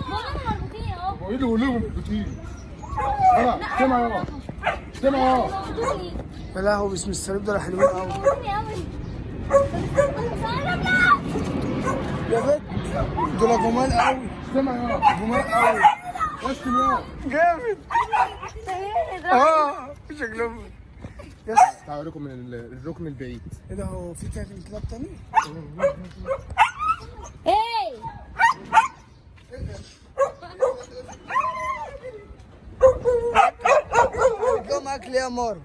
والله مربوطين اهو. وايه اللي ولهم مربوطين؟ سمع يا سمع. يا لهوي باسم الصليب دول حلوين قوي. يا بنت دول جمال قوي. سمع يا جمال قوي. اشتم يا جامد. شكلهم يس. تعالوا لكم من الركن البعيد. ايه ده، هو في تاني كلاب تاني؟ ايه لهم اكل ايه يا مارو؟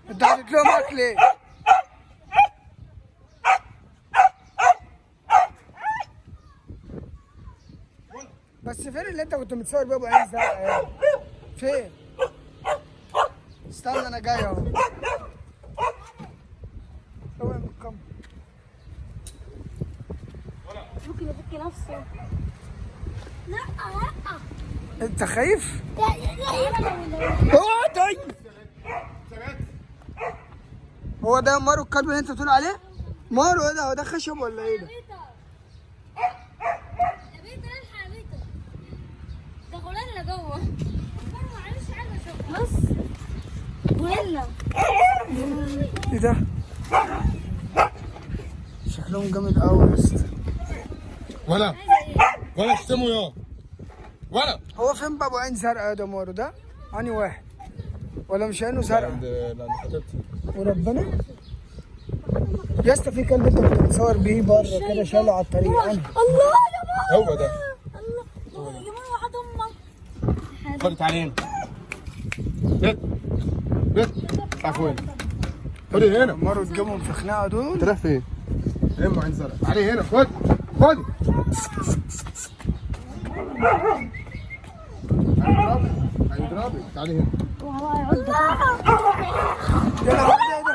انت حاطط لهم اكل ايه؟ بس فين اللي انت كنت متصور بيه ابو عين زرقاء يعني؟ فين؟ استنى انا جاي اهو. اوعى من الكاميرا. ممكن يفك نفسه. لا لا انت خايف؟ لا لا. طيب هو ده مارو الكلب اللي انت بتقول عليه؟ مارو ايه ده؟ هو ده خشب ولا ايه ده؟ يا بيتر الحق يا بيتر، ده غوريلا جوه. معلش عايزه اشوف بص غوريلا. ايه ده؟ شكلهم جامد قوي يا اسطى. ولا ولا اشتموا يا ولا. هو فين بقى ابو عين زرقاء ده مارو ده؟ انهي واحد؟ ولا مش عينه زرقاء؟ عند خطيبتي. وربنا يا اسطى في كلب انت كنت بتصور بيه بره كده شاله على الطريق. انا الله يا ماما. هو ده. الله يا ماما وحد امك. خد تعالي هنا. بيت بيت اطلع فوق. خدي هنا. مارو تجيبهم في خناقه دول. انت رايح فين؟ ام عين زرقاء. تعالي هنا خد خد. هيضربك تعالي هنا. وهو هيعض. يا لهوي ايه ده؟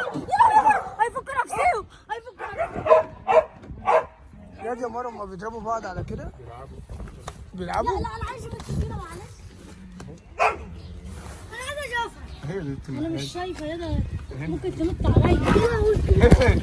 هيفك نفسه هيفك نفسه. يا دي يا مارو هما بيضربوا بعض على كده؟ بيلعبوا؟ لا انا عايز اشوف السكينة معلش. انا عايز اشوفها. هي اللي انا مش شايفه يا ده، ممكن تنط عليا. يا لهوي.